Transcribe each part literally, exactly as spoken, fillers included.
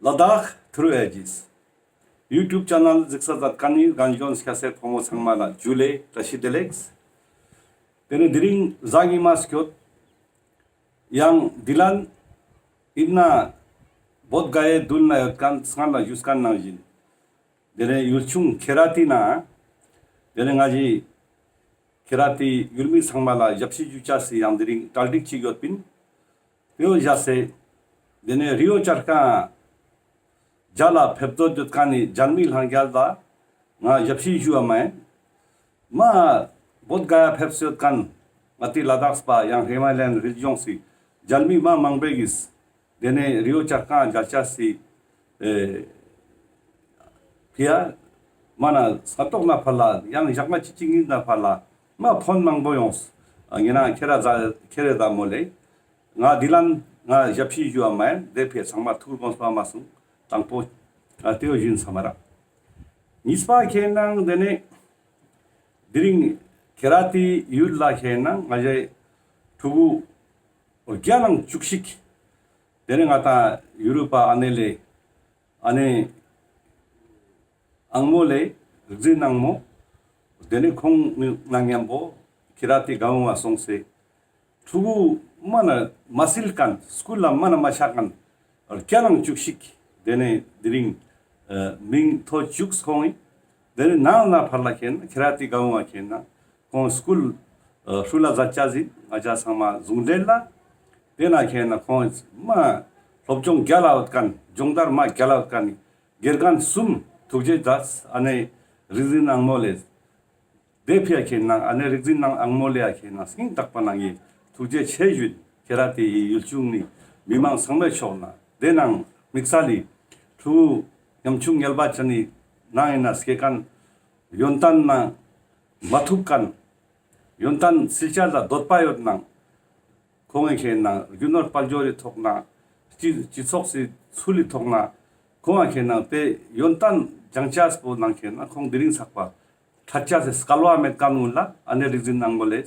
ལ་དྭགས་ཐུརུ་ཨེ་ཇིས་ཡུ་ཊུབ་ཆེ་ནལ་གཟིགས་ས་མཛད་མཁན་ནི་རྒན་གཞོན་སྐྱ་སེར་ཕོ་མོ་ཚང་མ་ལ་ཇུ་ལེ་བཀྲ་ཤིས་བདེ་ལེགས། དེ་ནས་དེ་རིང་གཟའ་ཉི་མ་སྐྱོད། ཡང་འདི་ལན་ཨིན་ན་བོད་ག་ཡའི་མདུན་ན་ཡོད་མཁན་སྔར་ལ་ཞུས་མཁན་ནང་བཞིན། དེ་ནས་ཡུལ་ཆུང་ཁེ་ར་ཏི་ན། དེ་ནས་ང་ཞི་ཁེ་ར་ཏི་ཡུལ་མི་ཚང་མ་ལ་ཞབས་ཕྱི་ཞུ་ཅེས་སི་ཡང་དེ་རིང་གྲ་སྒྲིག་ཅིག་ཡོད་པིན། དེའོ་བཞག་སྟེ། དེ་ནས་རི་བོ་བྱ་རྐང་རྒྱལ་ལ་ཕེབས་འདོད་ཡོད་མཁན་ནི་རྒྱལ་མི་ལྷན་རྒྱས་ལ་ང་ཞབས་ཕྱི་ཞུ་བ་མ་ཡིན། མ་བོད་ག་ཡ་ཕེབས་ཡོད་མཁན་ང་ཏི་ལ་དྭགས་པ་ཡང་ཧི་མ་ལ་ཡན་རི་ལྗོངས་སི་རྒྱལ་མི་མ་མང་པོ་གིས་དེ་ནས་རི་བོ་བྱ་རྐང་རྒྱལ་ཅེས་སི་ཨེ་ཕི་ཡ་མ་ན་ས་ཐོག་ན་ཕར་ལ་ཡང་ཞག་མ་ཅིག་ཅིག་ཉིན་ན་ཕར་ལ་མ་ཕོན་མང་པོ་ཡོངས། ཨ་ངེ་ན་ཁྱེ་ར་ཛ་ཁྱེ་རེ་ད་མོ་ལེ། ང་འདི་ལན་ང་ཞབས་ཕྱི་ཞུ་བ་མ་ཡིན། དེ་ཕི་ཚང་མ་ཐུགས་དགོངས་པ་མ་སོང་། དང་པོ་ཨ་དེའོ་ཞུན་ས་མ་ར། གཉིས་པ་ཁེ་ནང་དེ་ནས་དེ་རིང་ཁེ་ར་ཏི་ཡུལ་ལ་ཁེ་ནང་ང་ཞའི་ཕྲུ་གུ་བརྒྱ་ནང་བཅུ་གཅིག། དེ་ནས་ང་ཏང་ཡུ་རོབ་པ་ཨ་ནེ་ལེ་ཨ་ནེ་ཨང་མོ་ལེ་རིག་འཛིན་ཨང་མོ། དེ་ནས་ཁོང་ནང་མཉམ་པོ་ཁེ་ར་ཏི་གའུ་བ་སོང་སེ། ཕྲུ་གུ་མ་ན་མ་སིལ་མཁན་སྐུལ་ལ་མ་ན་མ་ཆ་མཁན་བརྒྱ་ནང་བཅུ་གཅིག། དེ་ནས་དེ་རིང་ཨ་མིང་ཐོ་བཅུག་ཁོང་ངི། དེ་ནས་ནང་ན་ཕར་ལ་ཁེ་ན་ཁེ་ར་ཏི་གའུ་བ་ཁེ་ན་ཁོང་སྐུལ་ཨ་ཧྲུ་ལ་ཛ་ཅ་ཟིན། ང་ཅ་ཚང་མ་ཟུང་འབྲེལ་ལ། དེ་ན་ཁེ་ན་ཁོང་མ་སློབ་སྦྱོང་རྒྱལ་ལ་ཡོད་མཁན་སྦྱོང་བརྡར་མ་རྒྱལ་ལ་ཡོད་མཁན་ནི་དགེ་རྒན་གསུམ་ཐུགས་རྗེ་ཆེ། ཨ་ནེ་རིག་འཛིན་ཨང་མོ་ལེ། དེ་ཕི་ཡ་ཁེ་ན་ཨ་ནེ་རིག་འཛིན་ནང་ཨང་མོ་ལེ་ཡ་ཁེ་ན་སྙིང་ཐག་པ་ནང་ངི་ཐུགས་རྗེ་ཆེ་ཞུ། ཁེ་ར་ཏི་ཡི་ཡུལ་ཆུང་ནི་མི་མང་ཚང་མའི་ཕྱོགས་ན་དེ་ནང་དམིགས་བསལ་ལི་ཕྲུ་གུ་ཉམ་ཆུང་ངལ་བ་ཅན་ནི་ནང་ཡིན་ན་སྐྱེ་མཁན་ཡོན་ཏན་ནང་མ་ཐུག་མཁན་ཡོན་ཏན་སིལ་ཅེས་ལ་འདོད་པ་ཡོད་ནང་ཁོང་ངི་ཁེ་ན་རྒྱུ་ནོར་དཔལ་འབྱོར་རི་ཐོག་ན་སྤྱི་སྤྱི་ཚོགས་སི་ཚུལ་ལི་ཐོག་ན་ཁོང་ང་ཁེ་ན་དེ་ཡོན་ཏན་སྦྱང་ཅེས་པོ་ནང་ཁེ་ན་ཁོང་དེ་རིང་ཚག་པ་ཁྲ་ཅེས་སི་སྐལ་བ་མེད་མཁན་ངུན་ལ་ཨ་ནེ་རིག་འཛིན་ནང་མོ་ལེ་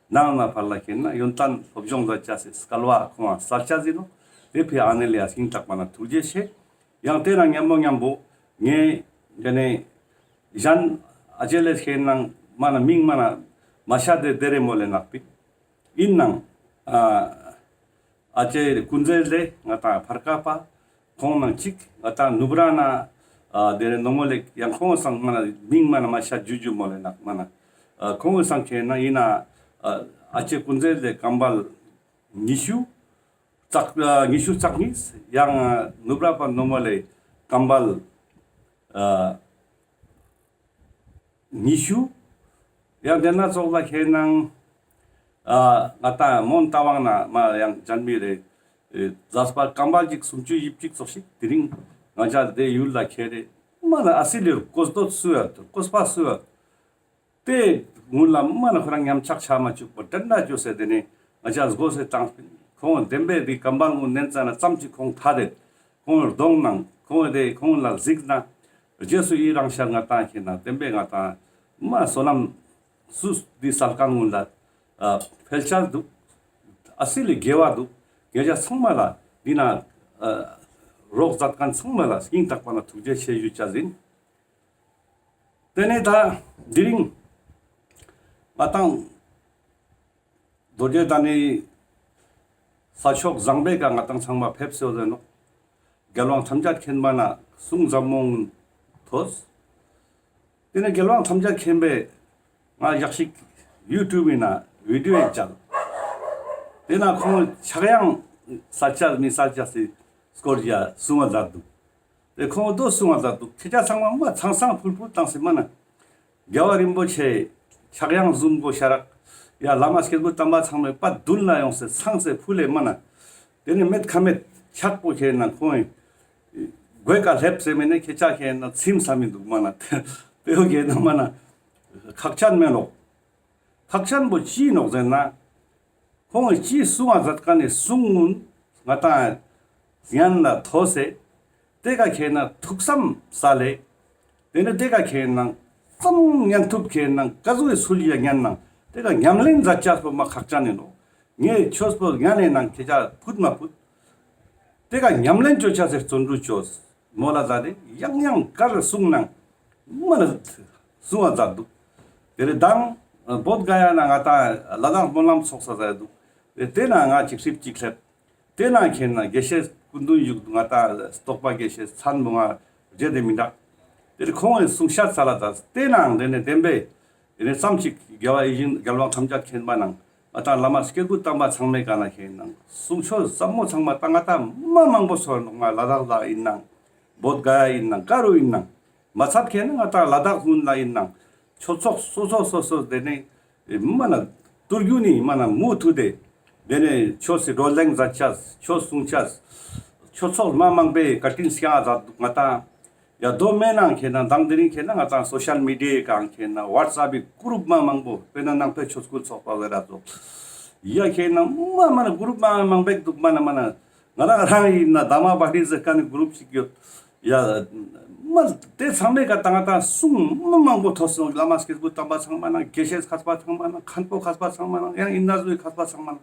ནང་ན་ཕར་ལ་ཁེ་ན་ཡོན་ཏན་སློབ་སྦྱོང་ཛད་ཅེས་སི་སྐལ་བ་ཁོང་ང་སལ་ཅེས་ཨིན་ནོག། དེ་ཕི་ཨ་ནེ་ལེ་ཡ་སྙིང་ཐག་པ་ན་ཐུགས་རྗེ་ཆེ། ཡང་དེ་ན་མཉམ་པོ་མཉམ་པོ་ངའི་དེ་ནས་གཞན་ཨ་ཅེ་ལེ་ཁེ་ན་མ་ན་མིང་མ་ན་མ་ཤད་དེ་དེ་རེ་མོ་ལེ་ནག་པི། ཨིན་ནང་ཨ་ཨ་ཅེ་ཀུན་རྫེ་ལེ་ང་ཏང་ཕར་ཀ་པ་ཁོང་ནང་གཅིག། ང་ཏང་ནུབ་ར་ན་ཨ་དེ་རེ་ནོ་མོ་ལེ་ཡང་ཁོང་སང་མ་ན་མིང་མ་ན་མ་ཤད་ཇུ་ཇུ་མོ་ལེ་ནག་མ་ན་ཨ་ཁོང་སང་ཁེ་ན་ཨིན་ན་ཨ་ཨ་ཅེ་ཀུན་རྫེ་ལེ་ཀམ་བལ་ཉི་ཤུ་རྩ་ཉི་ཤུ་རྩ་གཉིས། ཡང་ནུབ་ར་པ་ནོ་མོ་ལེ་ཀམ་བལ་ཨ་ཉི་ཤུ། ཡང་དེ་ན་ཙོགས་ལ་ཁེ་ནང་ཨ་ང་ཏང་མོན་རྟ་དབང་ན་མ་ཡང་ཅན་མི་རེ་ཨེ་ཛས་པ་ཀམ་བལ་ཅིག་སུམ་ཅུ་ཡིབ་ཅིག་ཙོགས་ཤིག། དེ་རིང་ང་ཅག་དེ་ཡུལ་ལ་ཁེ་རེ་མ་ན་ཨ་སི་ལེ་ཀོས་དོད་སུ་ཡ་ཀོས་པ་སུ་ཡ། དེ་ངུན་ལ་མ་ན་ཁོ་རང་ཉམས་ཆག་ཆ་མ་བཅུག་པ་དྲན་དྲ་བཅོས་སེ་དེ་ནས་ང་ཅག་སྒོ་སེ་བཏང་སྤིན། ཁོང་བདེན་པའི་དེ་ཀམ་བལ་ངུན་ནན་ཙ་ན་ཙམ་ཅིག་ཁོང་ཐ་དེ་ཁོང་གདོང་ནང་ཁོང་དེ་ཁོང་ལ་གཟིགས་ན་རྗེས་སུ་ཡི་རང་ཤར་ང་ཏང་ཁེ་ན་བདེན་པའི་ང་ཏང་མ་བསོད་ནམས་སུ་དེ་སལ་མཁན་ངུན་ལ་ཨ་འཕེལ་ཆ་འདུག། ཨ་སི་ལེ་དགེ་བ་འདུག། ང་ཅག་ཚང་མ་ལ་འདི་ན་ཨ་རོགས་མཛད་མཁན་ཚང་མ་ལ་སྙིང་ཐག་པ་ན་ཐུགས་རྗེ་ཆེ་ཞུ་ཅེས་ཨིན། དེ་ནས་ད་དེ་རིང་ང་ཏང་རྡོ་རྗེ་གདན་ནི་ས་ཕྱོགས་བཟང་པོའི་ཀ་ང་ཏང་ཚང་མ་ཕེབས་སེ་ཡོད་ནོག། རྒྱལ་དབང་ཐམས་ཅད་མཁྱེན་པ་ན་གསུང་ཟབ་མོ་ཐོས། དེ་ནས་རྒྱལ་དབང་ཐམས་ཅད་མཁྱེན་པས་ང་ཡག་ཞིག་ཡུ་ཊུབ་ཡིན་ན་བི་ཌིའོ་ཡིན་ཅག། དེ་ན་ཁོང་ཕྱག་དབྱངས་སལ་ཅེས་མི་སལ་ཅེས་སི་སྐོར་ཡ་གསུང་བ་མཛད་འདུག། དེ་ཁོང་དོ་གསུང་བ་མཛད་འདུག། ཁྱེད་ཅག་ཚང་མ་མ་ཚང་སང་ཕུལ་ཕུལ་བཏང་སེ་མ་ན། རྒྱལ་བ་རིན་པོ་ཆེ་ཕྱག་དབྱངས་ཟུམ་གོ་ཤ་རག། ཡ་བླ་མ་སྐྱེས་བུ་དམ་པ་ཚང་མས་པ་མདུན་ལ་ཡོང་སེ་ཚང་སེ་ཕུལ་ལེ་མ་ན། དེ་ནས་མེད་ཁ་མེད་ཕྱག་པོ་ཁྱེར་ན་ཁོང་གོས་ཀ་ལེབ་སེ་མེད་ནས་ཁྱེད་ཅག་ཁྱེར་ན་ཚིམ་ས་མི་འདུག་མ་ན། དེ་བོ་ཁྱེར་ན་མ་ན་ཁག་ཅན་མེད་ལོག། ཁག་ཅན་པོ་ཅི་ནོག་ཟེར་ན། ཁོང་གི་ཅི་གསུང་བ་མཛད་མཁན་ནི་གསུང་ངུན་ང་ཏང་ཡན་ལ་ཐོས་སེ། དེ་ཀ་ཁྱེར་ན་ཐུགས་བསམ་སལ་ལེ། དེ་ནས་དེ་ཀ་ཁྱེར་ན་ཙམ་ཉན་ཐུབ་ཁྱེར་ན་ཀ་ཟུག་གི་ཚུལ་ཡ་ཉན་ན་དེ་ཀ་ཉམས་ལེན་མཛད་ཅེས་པོ་མ་ཁག་ཅན་ཨིན་ནོག། ངས་ཆོས་པོ་ཉན་ལེ་ན་ཁྱེད་ཅག་ཕུད་མ་ཕུད། ཏེ་ཀ་ཉམས་ལེན་ཅོ་ཆ་སེ་བརྩོན་འགྲུས་ཅོས་མོལ་ལ་ཛད་དེ་ཡང་ཡང་ག་རུ་གསུངས་ནང་མ་ན་གསུང་བ་ཛད་དུག། ཏེ་རེ་དང་བོད་ག་ཡ་ན་ང་ཏང་ལ་དྭགས་སྨོན་ལམ་ཚོགས་ས་ཛད་དུག། ཏེ་ན་ང་ཅིག་ཧྲིབ་ཅིག་ལེབས། ཏེ་ན་ཁེན་ན་དགེ་བཤེས་སྐུ་མདུན་བཞུགས་དུག། ང་ཏང་རྟོགས་པ་དགེ་བཤེས་མཚན་བོ་ང་བརྗེད་དེ་མི་འདུག། ཏེ་རེ་ཁོང་གི་གསུང་བཤད་ས་ལ་ཛད། ཏེ་ནང་ཏེ་ནེ་བདེན་པའི་ཏེ་ནེ་ཙམ་ཅིག་རྒྱལ་བ་ཡིད་བཞིན་རྒྱལ་དབང་ཐམས་ཅད་མཁྱེན་པ་ནང་ང་ཏང་བླ་མ་སྐྱེས་བུ་དམ་པ་ཚང་མའི་ཀ་ན་ཁེན་ན་གསུང་ཆོས་ཟབ་མོ་ཚང་མ་ད་ང་ཏང་མ་མང་པོ་ཚོར་ནོག། ང་ལ་དྭགས་ལ་ཨིན་ནང་བོད་ག་ཡ་ཨིན་ནང་ག་རུ་ཨིན་ནང་མ་ཚད་ཁེན་ན་ང་ཏང་ལ་དྭགས་ལྷུན་ལ་ཨིན་ནང་ཆོས་ཚོགས་སོ་སོ་སོ་སོ་ཏེ་ནེ་མ་ན་ཏུར་རྒྱུ་ནི་མ་ན་མུ་མཐུད་དེ་ཏེ་ནེ་ཆོས་སི་བགྲོ་གླེང་ཛད་ཆ་ཆོས་གསུང་ཆ་ཆོས་ཚོགས་མ་མང་པོའི་བཀའ་དྲིན་སྐྱང་ཛད་དུག། ང་ཏང་ཡ་དོ་མེད་ནང་ཁེན་ན་དང་དེ་རིང་ཁེན་ན་ང་ཏང་སོ་ཤལ་མི་ཌི་ཡའི་ཀ་ཁེན་ན་ཝཊས་ཨེབ་གི་གུ་རུབ་མ་མང་པོ་དཔེར་ན་ནང་པའི་ཆོས་སྐུལ་ཚོགས་པ་ཟེར་ར་ཙོགས་ཡ་ཁེན་ན་མ་མ་ན་གུ་རུབ་མ་མང་པོ་དུག། མ་ན་མ་ན་ང་རང་རང་ཨིན་ན་དྷརྨ་བྷ་ཊི་ཟེར་ཁན་ནི་གུ་རུབ་ཅིག་ཡོད། ཡ་མ་ཏེ་ཚང་མའི་ཀ་ད་ང་ཏང་གསུང་མ་མང་པོ་ཐོས་སོང་། བླ་མ་སྐྱེས་བུ་དམ་པ་ཚང་མ་ནང་དགེ་བཤེས་མཁས་པ་ཚང་མ་ནང་མཁན་པོ་མཁས་པ་ཚང་མ་ནང་ཡང་ཨིན་ན་ཟུའི་མཁས་པ་ཚང་མ་ནང་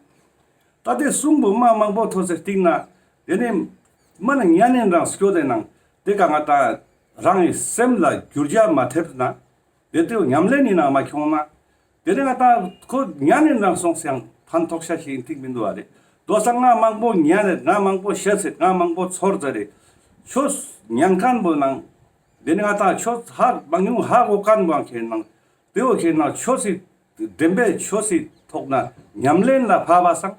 ད་ཏེ་གསུང་པོ་མ་མང་པོ་ཐོས་སེ་སྟིང་ན་ཏེ་ནེ་མ་ན་ཉན་ནེ་རང་སྐྱོད་དེ་ནང་ཏེ་ཀ་ང་ཏང་རང་གི་སེམས་ལ་འགྱུར་བ་མ་ཐེབས་ན་ཏེ་ཏེ་ཉམས་ལེན་ནི་ནང་མ་ཁྱོང་ན་ཏེ་ནེ་ང་ཏང་ཁོ་ཉན་ནེ་རང་སོང་སེ་ཡང་ཕན་ཐོགས་ཤ་ཞིག་ཨིན་ཐིག་མི་འདུག་བ་རེད། དོ་ས་ང་མང་པོ་ཉན་ནེ་ང་མང་པོ་ཤེས་སེ་ང་མང་པོ་ཚོར་ཟེར་རེད། ཆོས་ཉན་མཁན་པོ་ནང་ཏེ་ནེ་ང་ཏང་ཆོས་ཧ་མང་ཉུང་ཧ་གོ་མཁན་པོ་ཁེན་ནང་ཏེ་བོ་ཁེན་ན་ཆོས་སི་བདེན་པའི་ཆོས་སི་ཐོག་ན་ཉམས་ལེན་ལ་ཕབ་པ་སང་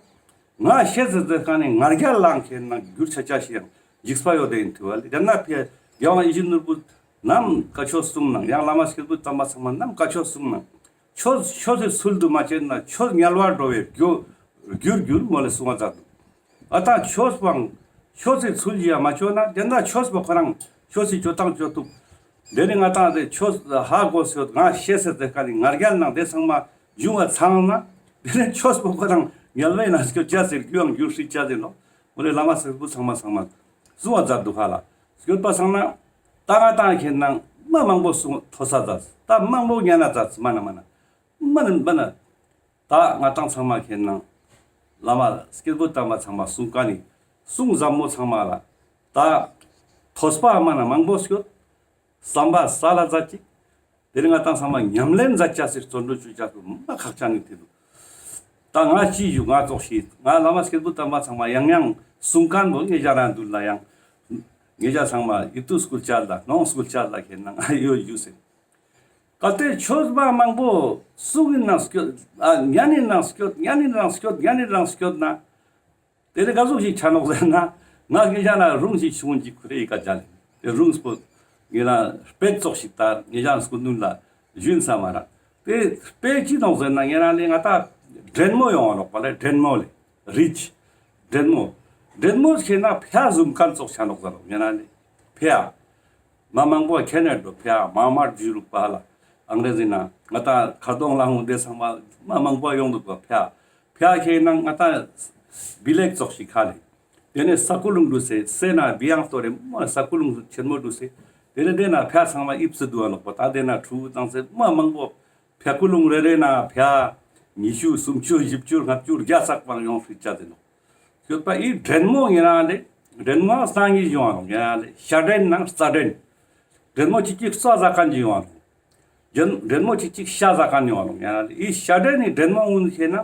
ང་ཤེས་ཟེར་ཟེར་ཁན་ནི་ང་རྒྱལ་ལང་ཁེན་ན་འགྱུར་ཆ་ཆ་ཞིག་ཡང་འཇིགས་པ་ཡོད་དེ་ཨིན་ཐུབ་བ་ལེ། དེ་ན་ཕི་རྒྱལ་དབང་ཡིད་བཞིན་ནོར་བུ་ནམ་བཀའ་ཆོས་གསུང་ནང་ཡང་བླ་མ་སྐྱེས་བུ་དམ་པ་ཚང་མ་ནམ་བཀའ་ཆོས་གསུང་ནང་ཆོས་ཆོས་སི་ཚུལ་དུ་མ་བྱས་ན་ཆོས་དམྱལ་བར་འགྲོ་བའི་རྒྱུ་རྒྱུར་འགྱུར་མོལ་ལེ་གསུང་བ་མཛད་འདུག། ཨ་ད་ཆོས་པའང་ཆོས་སི་ཚུལ་ཡ་མ་ཆོས་ན་དེ་འདྲ་ཆོས་པ་ཁོ་རང་ཆོས་སི་ཆོས་དང་ཆོས་ཐུག། དེ་ནི་ང་ཏང་དེ་ཆོས་ཧ་གོ་སོད་ང་ཤེས་སེ་དེ་ཀ་ནི་ང་རྒྱལ་ནང་དེ་ཚང་མ་འབྱུང་བ་ཚང་ན་དེ་ནི་ཆོས་པ་ཁོ་རང་དམྱལ་བའི་ནང་སྐྱོད་ཅ་ཟེར་རྒྱུའང་རྒྱུར་སྲིད་ཅ་ཟེར་ནོ། མོ་ལེ་བླ་མ་སེར་པོ་ཚང་མ་ཚང་མ་གསུང་བ་མཛད་འདུག་ཧ་ལ། སྐྱོད་པ་སང་ན་ད་ང་ཏང་ཁེན་ན་མ་མང་པོ་གསུང་ཐོས་ས་མཛད་ད་མང་པོ་ཉན་ན་མཛད་མ་ན་མ་ན་མ་ན་མ་ན། ད་ང་ཏང་ཚང་མ་ཁེན་ན་བླ་མ་སྐྱེས་བུ་དམ་པ་ཚང་མ་གསུང་ཀ་ནི་གསུང་ཟབ་མོ་ཚང་མ་ལ་ད་ཐོས་པ་མ་ན་མང་པོ་སྐྱོད། བསམ་པ་ས་ལ་མཛད་ཅིག། དེ་རིང་ང་ཏང་ཚང་མ་ཉམས་ལེན་མཛད་ཅ་སི་བརྩོན་འགྲུས་ཅོ་ཅ་སི་མ་ཁག་ཅན་ནི་དེ་འདུག། ད་ང་ཅི་ཞུ་ང་ཙོགས་ཤིག་ང་བླ་མ་སྐྱེས་བུ་དམ་པ་ཚང་མ་ཡང་ཡང་གསུང་ཀ་ནོ་ངེ་ཅ་རང་འདུལ་ལ་ཡང་ངེ་ཅ་ཚང་མ་ཡིད་དུ་སྐུལ་ཅ་ལ་ནང་སྐུལ་ཅ་ལ་ཁེན་ན་ང་ཡོད་ཞུ་ཟེར། གལ་ཏེ་ཆོས་པ་མང་པོ་གསུང་ཡིན་ན་སྐྱོད། ཨ་ཉན་ཡིན་ན་སྐྱོད། ཉན་ཡིན་ན་སྐྱོད། ཉན་ཡིན་ན་སྐྱོད་ན། དེ་ནི་ག་ཟུག་ཞིག་ཆ་ནོག་ཟེར་ན། ང་ངེ་ཅ་ན་རུང་ཞིག་ཆུང་ཅིག་ཁུ་རེ་ཡི་ཀ་ཅ་ལེ། དེ་རུང་སྤོ་ངེ་ན་སྤེ་ཙོགས་ཤིག་ལྟར་ངེ་ཅ་སྐུ་མདུན་ལ་ཞུན་ས་མ་ར། དེ་སྤེ་ཅི་ནོག་ཟེར་ན་ངེ་རང་ལེ་ང་ད་འདྲེན་མོ་ཡོང་བ་ནོག་པ་ལེ། འདྲེན་མོ་ལེ། རིཆ། འདྲེན་མོ། འདྲེན་མོ་ཁེན་ན་ཕྱ་ཟུམ་ཁན་ཙོགས་ཆ་ནོག་ཟེར་ནོག་ངེ་ན་ལེ། ཕྱ། མ་མང་པོ་ཁེན་ན་འགྲོ་ཕྱ་མ་མར་འཇུ་རུག་པ་ལ། ཨང་རེ་ཟི་ན་ང་ཏང་ཁ་རྡུང་ལ་ཧུང་དེ་ཚང་མ་མ་མང་པོ་ཡོང་འདུག་པ་ཕྱ། ཕྱ་ཁེན་ན་ང་ཏང་བི་ལེག་ཙོགས་ཤིག་ཁ་ལེ། དེ་ནས་ས་ཀུ་ལུང་འདུག་སེ་སེ་ན་བི་ཡང་སྟོ་རེ་མ་ས་ཀུ་ལུང་ཆེན་མོ་འདུག་སེ། དེ་ནས་དེ་ན་ཕྱ་ཚང་མ་ཨིབ་སེ་འདུག་ཨ་ནོག་པ་ད་དེ་ན་ཕྲུ་གུ་ཏང་སེ་མ་མང་པོ། ཕྱ་ཀུ་ལུང་རེ་རེ་ན་ཕྱ་ཉི་ཤུ་སུམ་ཅུ་བཞི་བཅུ་ལྔ་བཅུ་བརྒྱ་ཙག་པང་ཡོང་སྲིད་ཅ་ཟེར་ནོག། ཡོད་པ་ཨི་འདྲེན་མོ་ངེ་རང་ལེ། འདྲེན་མོ་སང་ངི་ཡོང་ང་ནོག་ངེ་རང་ལེ། ཤ་འདྲེན་ནང་རྩ་འདྲེན། འདྲེན་མོ་གཅིག་གཅིག་རྩ་ཟ་ཁན་ཅིག་ཡོང་ང་ནོག། འདྲེན་མོ་གཅིག་གཅིག་ཤ་ཟ་ཁན་ཡོང་ང་ནོག་ངེ་རང་ལེ། ཨི་ཤ་འདྲེན་ནི་འདྲེན་མོ་འུན་ཁེན་ན་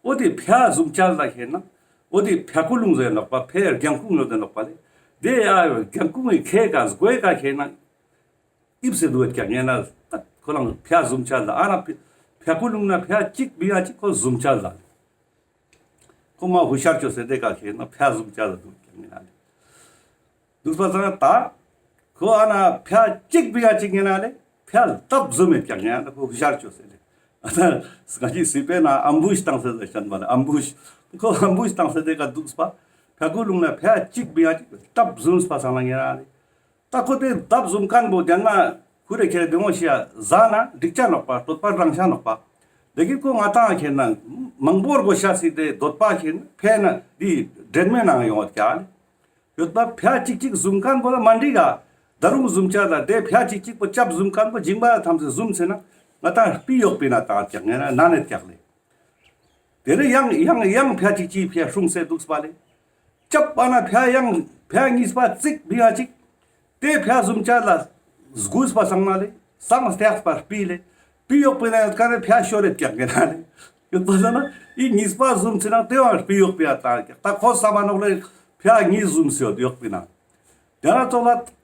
འོ་དེ་ཕྱ་ཟུམ་ཅ་ལ་ཁེན་ན་འོ་དེ་ཕྱ་ཀུ་ལུང་ཟེར་ནོག་པ་ཕྱ་རྒྱང་ཁུང་ཡོད་དེ་ནོག་པ་ལེ། དེ་ཨ་རྒྱང་ཁུང་གི་ཁེ་ཀ་སྒོའི་ཀ་ཁེན་ན། ཨིབ་སེ་འདུག་ཀྱག་ངེ་ན་ཁོ་རང་ཕྱ་ཟུམ་ཅ་ལ་ཨ་ན་ཕྱ་ཀུ་ལུང་ན་ཕྱ་གཅིག་བི་ཡ་གཅིག་ཁོ་ཟུམ་ཅ་ལ། ཁོ་མ་ཧུ་ཤར་ཅོ་སེ་དེ་ཀ་ཁེན་ན་ཕྱ་ཟུམ་ཅ་ལ་འདུག་ཀྱག་ངེ་ན་ལེ། འདུག་པ་ཙང་ད་ཁོ་ཨ་ན་ཕྱ་གཅིག་བི་ཡ་གཅིག་ངེ་ན་ལེ་ཕྱ་ལྟབ་ཟུམ་མེད་ཀྱག་ངེ་ན་ཁོ་ཧུ་ཤར་ཅོ་སེ་ལེ། ཨ་ན་སྔ་ཕྱི་སི་པེ་ན་ཨམ་བུཤ་ཏང་སེ་ཟེར་ཤན་པ་ལེ་ཨམ་བུཤ། ཁོ་ཨམ་བུཤ་ཏང་སེ་དེ་ཀ་འདུག་པ་ཕྱ་ཀུ་ལུང་ན་ཕྱ་གཅིག་བི་ཡ་གཅིག་ལྟབ་ཟུམ་པ་ཙང་ལ་ངེ་ན་ལེ། ད་ཁོ་དེ་ལྟབ་ཟུམ་ཁན་བོ་དེ་ན་ཁུ་རེ་ཁེ་རེ་དེ་མོ་ཤི་ཡ་ཟ་ན་འགྲིག་ཆ་ནོག་པ་སྟོད་པ་རང་ཆ་ནོག་པ། དེ་གི་ཁོ་ང་ཏང་ཁེན་ན་མང་པོར་གོ་ཤ་སི་དེ་སྟོད་པ་ཁེན་ཕེ་ན་དེ་འདྲེན་མོའི་ནང་ཡོང་བ་ཀྱ་ལེ། ཡོད་པ་ཕྱ་གཅིག་གཅིག་ཟུམ་ཁན་བོ་ལ་མ་འགྲིག་ག། ད་རུང་ཟུམ་ཆ་ལ་དེ་ཕྱ་གཅིག་གཅིག་པོ་ཅབ་ཟུམ་ཁན་བོ་འཇིང་པ་ཐམས་སེ་ཟུམ་སེ་ན་ང་ཏང་སྤི་ཡོག་པི་ན་ཏང་ཀྱག་ངེ་ན་ན་ནེ་ཀྱག་ལེ། དེ་ནས་ཡང་ཡང་ཡང་ཕྱ་གཅིག་གཅིག་ཕྱ་སྲུང་སེ་འདུག་པ་ལེ། ཅབ་པ་ན་ཕྱ་ཡང་ཕྱ་གཉིས་པ་ཙིག་བི་ང་ཅིག། དེ་ཕྱ་གསུམ་ཆ་ལ་སྒུས་པ་སང་ན་ལེ། སང་སྟེགས་པ་སྤི་ལེ། སྤི་ཡོག་པི་ན་ཡོད་ཀ་ནེ་ཕྱ་ཤོར་རེད་ཀྱག་གེ་ན་ལེ། ཡོད་པ་ས་ན་ཨི་གཉིས་པ་ཟུམ་སེ་ན་དེ་བང་སྤི་ཡོག་པི་ཡ་ཏང་ཀྱག། ད་ཁོ་ས་མ་ནོག་ལེ། ཕྱ་གཉིས་ཟུམ་སེ་ཡོད་ཡོག་པི་ན། དེ་ན་ཙོགས་ལ་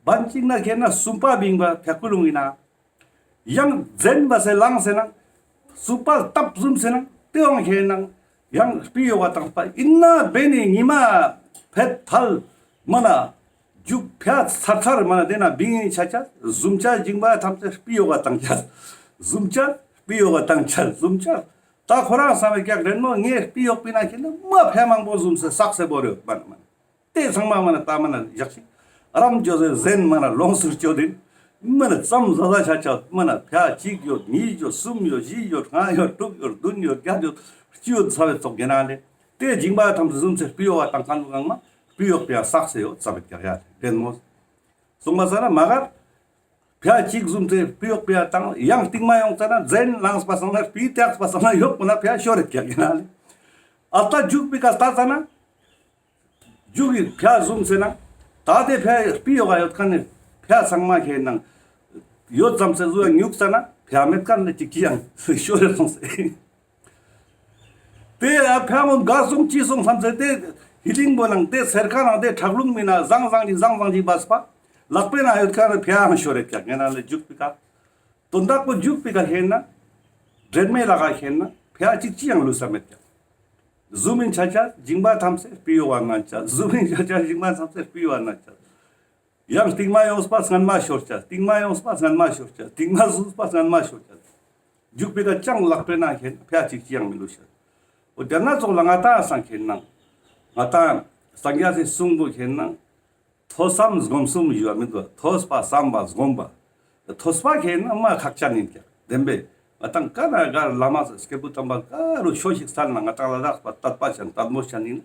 བན་ཅིག་ན་ཁེ་ན་གསུམ་པ་བིང་བ་ཕྱ་ཀུ་ལུང་ཡིན་ན། ཡང་ཛེན་བ་སེ་ལངས་སེ་ན། སུ་པ་སྟབས་ཟུམ་སེ་ན་དེ་བང་ཁེ་ན་ཡང་སྤི་ཡོག་ག་ཏང་པ་ཨིན་ན་བེ་ནི་ཉི་མ་ཕེད་ཐལ་མ་ན་རྒྱུག་ཕྱ་ཚར་ཚར་མ་ན་དེ་ན་བིང་ཡིན་ཆ་ཆ་ཟུམ་ཆ་ཇིང་བ་ཐམས་ཅད་སྤི་ཡོག་ག་ཏང་ཆ། ཟུམ་ཆ་སྤི་ཡོག་ག་ཏང་ཆ་ཟུམ་ཆ། ད་ཁོ་རང་ས་མེ་ཀྱག་རེན་མོ་ངའི་སྤི་ཡོག་པི་ན་ཁེ་ན་མ་ཕྱ་མང་པོ་ཟུམ་སེ་སག་སེ་བོར་ཡོད་མ་ན་མ་ན། དེ་ཚང་མ་མ་ན་ད་མ་ན་ཞག་ཞིག་རམ་ཅོ་ཟེ་ཟེན་མ་ན་ལོངས་སུ་སྤྱོད་དེ། མ་ན་ཙམ་ཟ་ཟ་ཆ་ཆ་མ་ན་ཕྱ་གཅིག་ཡོད་གཉིས་ཡོད་གསུམ་ཡོད་བཞི་ཡོད་ལྔ་ཡོད་དྲུག་ཡོད་བདུན་ཡོད་བརྒྱད་ཡོད་བཅུ་ཡོད་ཚ་བའི་ཙོགས་གེ་ན་ལེ། དེ་ཇིང་བ་ཐམས་ཅད་ཟུམ་སེ་སྤི་ཡོག་ག་ཏང་ཁན་བོ་གང་མ་སྤི་ཡོག་པི་ཡ་སག་སེ་ཡོད་ཙ་བེད་ཀྱག་ཡ་རེན་མོ། སོང་པ་ས་ན་མ་གར་ཕྱ་གཅིག་ཟུམ་སེ་སྤི་ཡོག་པི་ཡ་ཏང་ཡང་སྟིང་མ་ཡོང་ཙ་ན་ཛེན་ལངས་པ་སང་ན་སྤི་ཏེགས་པ་སང་ན་ཡོག་པོ་ན་ཕྱ་ཤོར་རེད་ཀྱག་གེ་ན་ལེ། ཨ་ད་རྒྱུག་པི་ཀ་ལྟ་ཙ་ན། རྒྱུག་གི་ཕྱ་ཟུམ་སེ་ན། ད་དེ་ཕྱ་སྤི་ཡོག་ག་ཡོད་ཁན་ནི་ཕྱ་ཚང་མ་ཁེ་ན་ཡོད་ཙམ་སེ་ཟུ་ཡ་ཉུག་ཙ་ན་ཕྱ་མེད་ཁན་ནི་ཅིག་ཅི་ཡང་ཤོར་རེ་སོང་སེ། དེ་ཡ་ཕྱ་མོ་ག་སོང་ཅི་སོང་བསམ་སེ་དེ་ཧི་ལིང་བོ་ནང་དེ་སེར་ཁ་ནང་དེ་ཁྲག་རླུང་མི་ན་ཟང་ཟང་ཅིག་ཟང་ཟང་ཅིག་བས་པ། ལག་པའི་ནང་ཡོད་ཁན་ནི་ཕྱ་ཡང་ཤོར་རེ་ཀྱག་གེ་ན་ལེ་རྒྱུག་པི་ཀ། དོན་དག་པོ་རྒྱུག་པི་ཀ་ཁེ་ན། འདྲེན་མེད་ལ་ག་ཁེ་ན་ཕྱ་ཅིག་ཅི་ཡང་ལུས་ས་མེད་ཀྱག། ཟུམ་ཨིན་ཆ་ཆ་ཇིང་བ་ཐམས་ཅད་སྤི་ཡོག་ག་ན་ཆ། ཟུམ་ཨིན་ཆ་ཆ་ཇིང་བ་ཐམས་ཅད་སྤི་ཡོག་ག་ན་ཆ། ཡང་སྟིང་མ་ཡོངས་པ་སྔན་མ་ཤོར་ཆ། སྟིང་མ་ཡོངས་པ་སྔན་མ་ཤོར་ཆ། སྟིང་མ་ཟུམ་པ་སྔན་མ་ཤོར་ཆ། རྒྱུག་པི་ཀ་ཅང་ལག་པའི་ནང་ཁེ་ན་ཕྱ་ཅིག་ཅི་ཡང་མི་ལུས་ཤ། འོ་དེ་ན་ཙོགས་ལ་ང་ཏང་སང་ཁེ་ན་ང་ཏང་སངས་རྒྱས་སི་གསུང་པོ་ཁེ་ན། ཐོས་བསམ་སྒོམ་གསུམ་ཞུ་བ་མི་འདུག། ཐོས་པ་བསམ་པ་སྒོམ་པ། ཐོས་པ་ཁེ་ན་མ་ཁག་ཅན་ཨིན་ཀྱག་བདེན་པས། ང་ཏང་ཀ་ན་ཀ་བླ་མ་སྐྱེས་བུ་དམ་པ་ཀ་རུ་ཆོས་ཤིག་སལ་ན་ང་ཏང་ལ་དྭགས་པ་དད་པ་ཅན་དད་མོས་ཅན་ཨིན།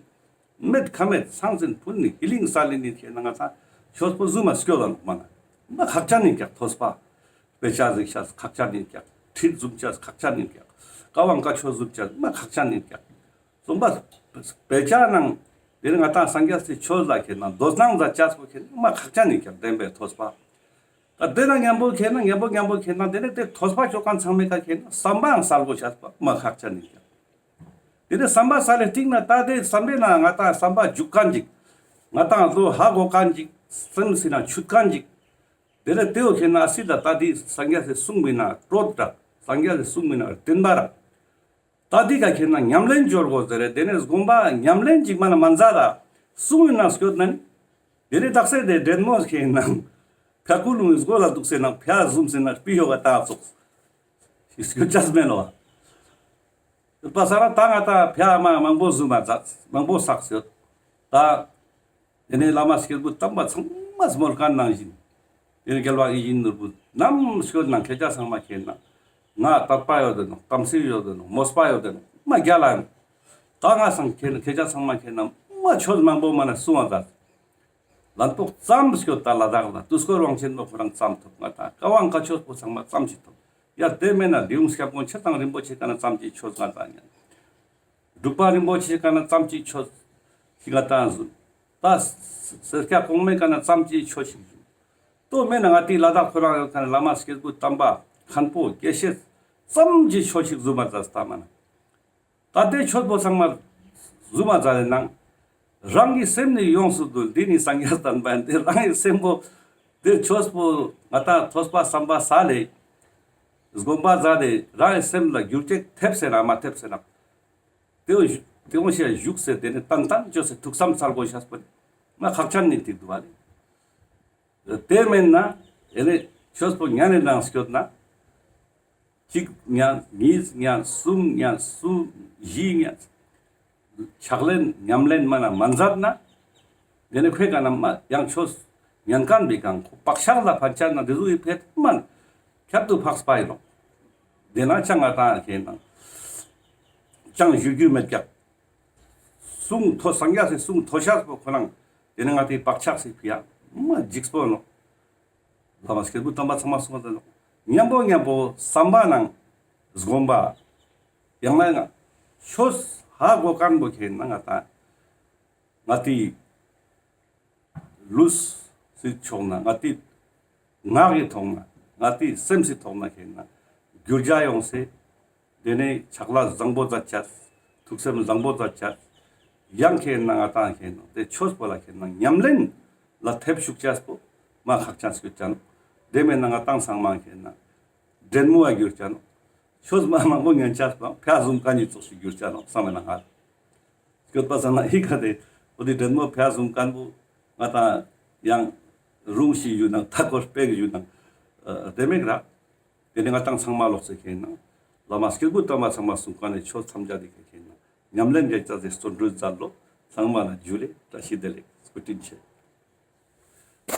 མེད་ཁ་མེད་ཚང་ཚིན་ཕུན་ནི་ཧི་ལིང་སལ་ཨིན་ཁེ་ན་ང་ཏང་ཆོས་པོ་ཟུམ་མ་སྐྱོད་ལ་ནོག་མ་ན། མ་ཁག་ཅན་ཨིན་ཀྱག་ཐོས་པ། དཔེ་ཆ་གཟིགས་ཆ་ཁག་ཅན་ཨིན་ཀྱག། ཁྲིད་ཟུམ་ཆ་ཁག་ཅན་ཨིན་ཀྱག། བཀའ་དབང་བཀའ་ཆོས་ཟུམ་ཆ་མ་ཁག་ཅན་ཨིན་ཀྱག། གསུམ་པ། དཔེ་ཆ་ནང་དེ་ནི་ང་ཏང་སངས་རྒྱས་སི་ཆོས་ལ་ཁེ་ན་དོ་སྣང་མཛད་ཅེས་པོ་ཁེ་ན་མ་ཁག་ཅན་ཨིན་ཀྱག་བདེན་པའི་ཐོས་པ། ད་དེ་ན་མཉམ་པོ་ཁེ་ན་མཉམ་པོ་མཉམ་པོ་ཁེ་ན་དེ་ནི་དེ་ཐོས་པ་ཅོ་ཁན་ཚང་མའི་ཀ་ཁེ་ན་བསམ་པའང་གསལ་པོ་ཆ་པ་མ་ཁག་ཅན་ཨིན་ཀྱག། དེ་ནི་བསམ་པ་གསལ་ལེ་སྟིང་ན་ད་དེ་བསམ་པའི་ནང་ང་ཏང་བསམ་པ་འཇུག་ཁན་ཅིག། ང་ཏང་ལོ་ཧ་གོ་ཁན་ཅིག། སེམས་སི་ནང་ཆུད་ཁན་ཅིག། དེ་ནི་དེའོ་ཁེ་ན་སི་ད་ད་དེ་སངས་རྒྱས་སི་གསུང་མི་ན་གྲོད་ར། སངས་རྒྱས་སི་གསུང་མི་ན་བསྟན་པ་ར། ད་འདི་ག་ཁེ་ན་ཉམས་ལེན་སྦྱོར་དགོས་ཟེར་རེ། དེ་ནས་སྒོམ་པ་ཉམས་ལེན་ཅིག་མ་ན་མ་མཛད་ད་གསུང་ཡིན་ན་སྐྱོད་ན་ནི། དེ་ནས་དག་ས་དེ་འདྲེན་མོ་ཁེ་ན་ཕྱ་ཀུ་ལུང་སྒོ་ལ་འདུག་སེ་ན་ཕྱ་ཟུམ་སེ་ན་སྤི་ཡོག་ག་ཏང་ཙོགས་སྐྱོད་ཅེས་མེད་ལོ། ཡོད་པ་ས་ན་ད་ང་ཏང་ཕྱ་མ་མང་པོ་ཟུམ་མ་མཛད་མང་པོ་སགས་ཡོད་ད། དེ་ནས་བླ་མ་སྐྱེས་བུ་དམ་པ་ཚང་མ་སྨོན་ཁན་ནང་བཞིན། དེ་ནས་རྒྱལ་བ་ཡིད་བཞིན་ནོར་བུ་རྣམ་སྐྱོད་ནང་ཁྱེད་ཅག་ཚང་མ་ཁེ་ན་ང་དད་པ་ཡོད་དེ་ནོག། དམ་ཚིག་ཡོད་དེ་ནོག། མོས་པ་ཡོད་དེ་ནོག། མ་རྒྱལ་ལ་ཡིན། ད་ང་སང་ཁེ་ན་ཁྱེད་ཅག་ཚང་མ་ཁེ་ན་མ་ཆོས་མང་པོ་མ་ན་གསུང་བ་ད། ལན་ཏོག་ཙམ་སྐྱོད་ད་ལ་དྭགས་ལ་དུས་འཁོར་དབང་ཆེན་པོ་ཁོ་རང་ཙམ་ཐོབ། ང་ད་བཀའ་དབང་བཀའ་ཆོས་པོ་ཚང་མ་ཙམ་ཞིག་ཐོབ། ཡ་དེ་མེད་ན་ལེའུ་སྐྱབས་མགོན་ཆེ་དང་རིན་པོ་ཆེ་ཀ་ན་ཙམ་གྱི་ཆོས་ང་ད་ཉན། འབྲུག་པ་རིན་པོ་ཆེ་ཀ་ན་ཙམ་གྱི་ཆོས་ཤིག་ང་ཏང་ཟུམ། ད་སེར་སྐྱ་གོང་མའི་ཀ་ན་ཙམ་གྱི་ཆོས་ཤིག་ཟུམ། ཏོ་མེད་ན་ང་ཏི་ལ་དྭགས་ཁོ་རང་ཡོད་ཁན་བླ་མ་སྐྱེས་བུ་དམ་པ་མཁན་པོ་དགེ་བཤེས་ཙམ་གྱི་ཆོས་ཤིག་ཟུམ་མ་ཛད་ད་མ་ན། ད་དེ་ཆོས་པོ་ཚང་མ་ཟུམ་མ་ཛད་ནང་རང་གི་སེམས་ནི་ཡོངས་སུ་འདུལ། འདི་ནི་སངས་རྒྱས་བསྟན་པ་ཡིན། དེ་རང་གི་སེམས་པོ་དེ་ཆོས་པོ་ང་ཏང་ཐོས་པ་བསམ་པ་ས་ལེ་སྒོམ་པ་ཛད་དེ་རང་གི་སེམས་ལ་འགྱུར་ཅེས་ཐེབས་སེ་ན་མ་ཐེབས་སེ་ན། དེ་འོ་དེ་འོ་ཞེས་བཞུགས་སེ་དེ་ནི་ཏན་ཏན་བཅོས་སེ་ཐུགས་བསམ་སལ་དགོས་ཤེས་པོ་མ་ཁག་ཅན་ནི་ཐིག་འདུག་བ་ལེ། དེ་མེན་ན་ཨེ་ནི་ཆོས་པོ་ཉན་ནི་ནང་སྐྱོད་ན་གཅིག་ཉན་གཉིས་ཉན་གསུམ་ཉན་གསུམ་བཞི་ཉན་ཕྱག་ལེན་ཉམས་ལེན་མ་ན་མ་མཛད་ན། དེ་ནི་ཁོའི་ཀ་ན་མ་ཡང་ཆོས་ཉན་ཁན་བི་ཀ་ཁོ་བག་ཆགས་ལ་ཕན་ཆད་ན་དེ་ཟུག་གི་ཕེད་མན་ཁྱད་དུ་འཕགས་པ་ཡིན་ནོག། དེ་ན་ཅང་ང་ཏང་ཁེ་ནང་ཅང་ཞུ་རྒྱུ་མེད་ཀྱག། གསུང་ཐོས་སངས་རྒྱས་སི་གསུང་ཐོས་ཤེས་པོ་ཁོ་རང་དེ་ནི་ང་ཏི་བག་ཆགས་སི་ཕི་ཡ་མ་འཇིགས་པོ་ནོག། བླ་མ་སྐྱེས་བུ་དམ་པ་ཚང་མ་གསུངས་པ་དང་མཉམ་པོ་མཉམ་པོ་བསམ་པ་ནང་སྒོམ་པ་ཡང་ན་ཡང་ཆོས་ཧ་གོ་ཁན་བོ་ཁེ་ན་ང་ཏང་ ང་ཏི་ལུས་སི་ཕྱོགས་ནེ་ང་ཏི་ངག་གི་ཐོག་ནེ་ང་ཏི་སེམས་སི་ཐོག་ནེ་ཁེ་ན་འགྱུར་བ་ཡོང་སེ། ཏེ་ནེ་ཕྱག་ལས་བཟང་པོ་མཛད་ཅེས། ཐུགས་སེམས་བཟང་པོ་མཛད་ཅེས། ཡང་ཁེ་ན་ང་ཏང་ཁེ་ན་ཏེ་ཆོས་པོ་ལ་ཁེ་ན་ཉམས་ལེན་ལ་ཐེབས་ཅུག་ཅེས་པོ་མ་ཁག་ཅན་སྐྱོད་ཅེས་ནོག། ཏེ་མེད་ན་ང་ཏང་ཚང་མ་ཁེ་ན་འདྲེན་མོ་བ་གྱུར་ཅེས་ནོག། ཆོས་མ་མང་པོ་ཉན་ཅེས་པོ་ཕ་ཟུམ་ཁན་ནི་ཙོགས་ཤིག་གྱུར་ཅེས་ནོག་བསམ་མེད་ན་ང་། སྐྱོད་པ་ས་ན་ཧི་ཁ་ཏེ་འོ་ཏེ་འདྲེན་མོ་ཕ་ཟུམ་ཁན་པོ་ང་ཏང་ཡང་རུང་ཞིག་ཡོད་ན་ཐག་གོ་སྤེག་ཡོད་ན་ཏེ་མེད་ར། ཏེ་ནེ་ང་ཏང་ཚང་མ་ལོག་སེ་ཁེ་ན་བླ་མ་སྐྱེས་བུ་དམ་པ་ཚང་མ་གསུང་ཁན་ནི་ཆོས་ཐམས་ཅད་ཏེ་ཁེ་ན་ཉམས་ལེན་རྒྱ་ཆེ་ཟེར་བརྩོན་འགྲུས་མཛད་ལོ། ཚང་མ་ལ་ཇུ་ལེ། བཀྲ་ཤིས་བདེ་ལེགས། སྐུ་དྲིན་ཆེ།